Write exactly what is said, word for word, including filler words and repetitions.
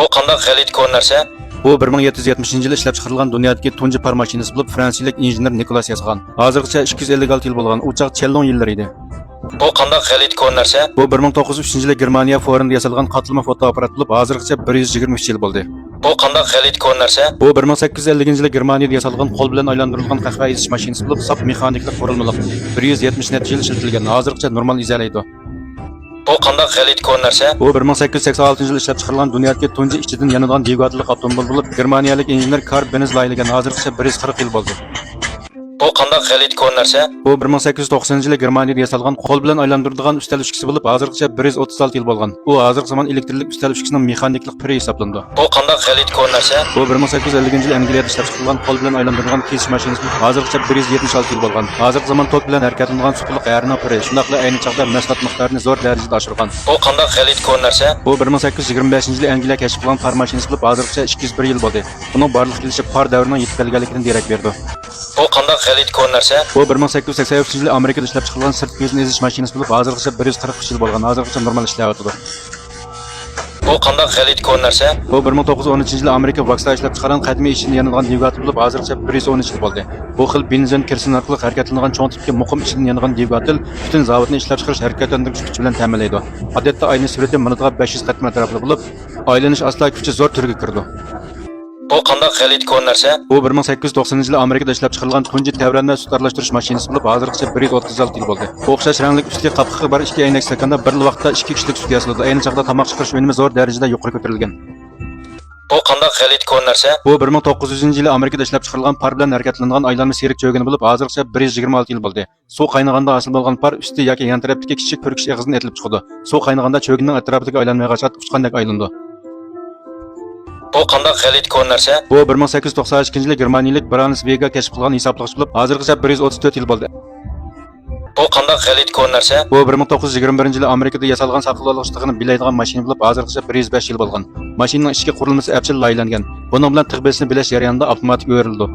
بۇ قانداق غەلىتە كونا نەرسە؟ بۇ بىر مىڭ يەتتە يۈز يەتمىشىنچى يىلى ئىشلەپ چىقىرىلغان دۇنيادىكى تۇنجى پار ماشىنىسى بولۇپ، فرانسىيىلىك ئىنژېنېر نىكولاس ياسىغان. ھازىرغىچە ئىككى يۈز ئەللىك ئالتە يىل بولغان. ئۇ چاغ چيەنلۇڭ يىللىرى ئىدى. بۇ قانداق غەلىتە كونا نەرسە؟ بۇ بىر مىڭ توققۇز يۈز ئۈچىنچى يىلى گېرمانىيە فورېندا ياسالغان قاتلىما فوتوئاپپارات بولۇپ، ھازىرغىچە بىر يۈز يىگىرمە ئۈچ يىل بولدى. بۇ قانداق غەلىتە كونا نەرسە؟ بۇ بىر مىڭ سەككىز يۈز ئەللىكىنچى يىلى گېرمانىيەدە ياسالغان قول بىلەن ئايلاندۇرۇلغان قەھۋە ئېزىش ماشىنىسى بولۇپ، ساپ مېخانىكىلىق قۇرۇلمىلىق. بىر يۈز يەتمىش نەچچە يىل ئىشلىتىلگەن، ھازىرغىچە نورمال ئېزەلەيدۇ. بۇ قانداق غەلىتە كونا نەرسە؟ بۇ بىر مىڭ سەككىز يۈز سەكسەن ئالتىنچى يىلى ئىشلەپ چىقىرىلغان دۇنيادىكى تۇنجى ئىچىدىن يانىدىغان دۋىگاتېللىق ئاپتوموبىل بولۇپ، گېرمانىيەلىك ئىنژېنېر كارل بېنز لايىھىلىگەن، ھازىرغىچە بىر يۈز قىرىق يىل بولدى. بۇ قانداق غەلىتە كونا نەرسە؟ بۇ بىر مىڭ سەككىز يۈز توقسەنىنچى يىلى گېرمانىيەدە ياسالغان قول بىلەن ئايلاندۇرىدىغان ئۈستەل ئۈچكىسى بولۇپ، ھازىرغىچە بىر يۈز ئوتتۇز ئالتە يىل بولغان. ئۇ ھازىرقى زامان ئېلېكترلىك ئۈستەل ئۈچكىسىنىڭ مېخانىكلىق پىرى ھېسابلىنىدۇ. بۇ قانداق غەلىتە كونا نەرسە؟ بۇ بىر مىڭ سەككىز يۈز ئەللىكىنچى يىلى ئەنگلىيەدە ئىشلەپ چىقىرىلغان قول بىلەن ئايلاندۇرىدىغان كېسىش ماشىنىسى بولۇپ، ھازىرغىچە بىر يۈز يەتمىش ئالتە يىل بولغان. ھازىرقى زامان توك بىلەن ھەرىكەتلىنىدىغان سۇپىلىق ھەرىنىڭ پىرى، شۇنداقلا ئەينى چاغدا مەھسۇلات مىقدارىنى زور دەرىجىدە ئاشۇرغان. بۇ قانداق غەلىتە كونا نەرسە؟ بۇ بىر مىڭ سەككىز يۈز يىگىرمە بەشىنچى يىلى ئەنگلىيە كەشىپ قىلغان پار ماشىنىسى بولۇپ، ھازىرغىچە ئىككى يۈز بىر يىل بولدى. ئۇنىڭ بارلىققا كېلىشى پار دەۋرىنىڭ يېتىپ كەلگەنلىكىدىن دېرەك بېرىدۇ. بۇ قانداق غەلىتە كونا نەرسە؟ بۇ بىر مىڭ سەككىز يۈز سەكسەن ئۈچىنچى يىلى ئامېرىكىدا ئىشلەپ چىقىرىلغان سىرت كۆزىنى ئېزىش ماشىنىسى بولۇپ، ھازىرغىچە بىر يۈز قىرىق ئۈچ يىل بولغان، ھازىرغىچە نورمال ئىشلەۋاتىدۇ. بۇ قانداق غەلىتە كونا نەرسە؟ بۇ بىر مىڭ توققۇز يۈز ئون ئۈچىنچى يىلى ئامېرىكا ۋاكستا ئىشلەپ چىقارغان قەدىمىي ئىچىدىن يانىدىغان دۋىگاتېل بولۇپ، ھازىرغىچە بىر يۈز ئون ئۈچ يىل بولدى. بۇ خىل بېنزىن كېرسىن ئارقىلىق ھەرىكەتلىنىدىغان چوڭ تىپتىكى مۇقىم ئىچىدىن يانىدىغان دۋىگاتېل پۈتۈن زاۋۇتنى ئىشلەپ چىقىرىش ھەرىكەتلەندۈرگۈچ كۈچى بىلەن تەمىنلەيدۇ. ئادەتتە ئايلىنىش سۈرئىتى مىنۇتىغا بەش يۈز قېتىم ئەتراپىدا بولۇپ، ئايلىنىش ئاستا كۈچى زور تۈرگە كىرىدۇ. بۇ قانداق غەلىتە كونا نەرسە؟ بۇ بىر مىڭ سەككىز يۈز توقسەنىنچى يىلى ئامېرىكىدا ئىشلەپ چىقىرىلغان تۇنجى تەۋرەنمە سۈت ئارىلاشتۇرۇش ماشىنىسى بولۇپ، ھازىرغىچە بىر يۈز ئوتتۇز ئالتە يىل بولدى. ئوخشاش رەڭلىك ئۈستى قاپقىقى بار ئىككى ئەينەك ئىستاكاندا بىرلا ۋاقىتتا ئىككى كىشىلىك سۈت ياسىلىدۇ. ئەينى چاغدا تاماق چىقىرىش ئۈنۈمى زور دەرىجىدە يۇقىرى كۆتۈرۈلگەن. بۇ قانداق غەلىتە كونا نەرسە؟ بۇ بىر مىڭ توققۇز يۈزىنچى يىلى ئامېرىكىدا ئىشلەپ چىقىرىلغان پار بىلەن ھەرىكەتلىنىدىغان ئايلانما سېرىك چۆگىنى بولۇپ، ھازىرغىچە بىر يۈز يىگىرمە ئالتە يىل بولدى. سۇ قاينىغاندا ھاسىل بولغان پار ئۈستى ياكى يان تەرەپتىكى كىچىك پۈركۈش ئېغىزىدىن ئېتىلىپ چىقىدۇ. سۇ قاينىغاندا چۆگۈننىڭ ئەتراپىدىكى ئايلانما ياغاچ ئات ئۇچقاندەك ئايلىنىدۇ. بۇ قانداق غەلىتە كونا نەرسە؟ بۇ بىر مىڭ سەككىز يۈز توقسان ئىككىنچى يىلى گېرمانىيىلىك برانس ۋېگا كەشىپ قىلغان ھېسابلىغۇچ بولۇپ، ھازىرغىچە بىر يۈز ئوتتۇز تۆت يىل بولدى. بۇ قانداق غەلىتە كونا نەرسە؟ بۇ بىر مىڭ توققۇز يۈز يىگىرمە بىرىنچى يىلى ئامېرىكىدا ياسالغان ساقىلىۋالغۇچ تىغىنى بىلەيدىغان ماشىنا بولۇپ، ھازىرغىچە بىر يۈز بەش يىل بولغان. ماشىنىنىڭ ئىچكى قۇرۇلمىسى ئەپچىل لايىھەلەنگەن. بۇنىڭ بىلەن تىغ بېسىنى بىلەش جەريانىدا ئاپتوماتىك ئۆرۈلىدۇ.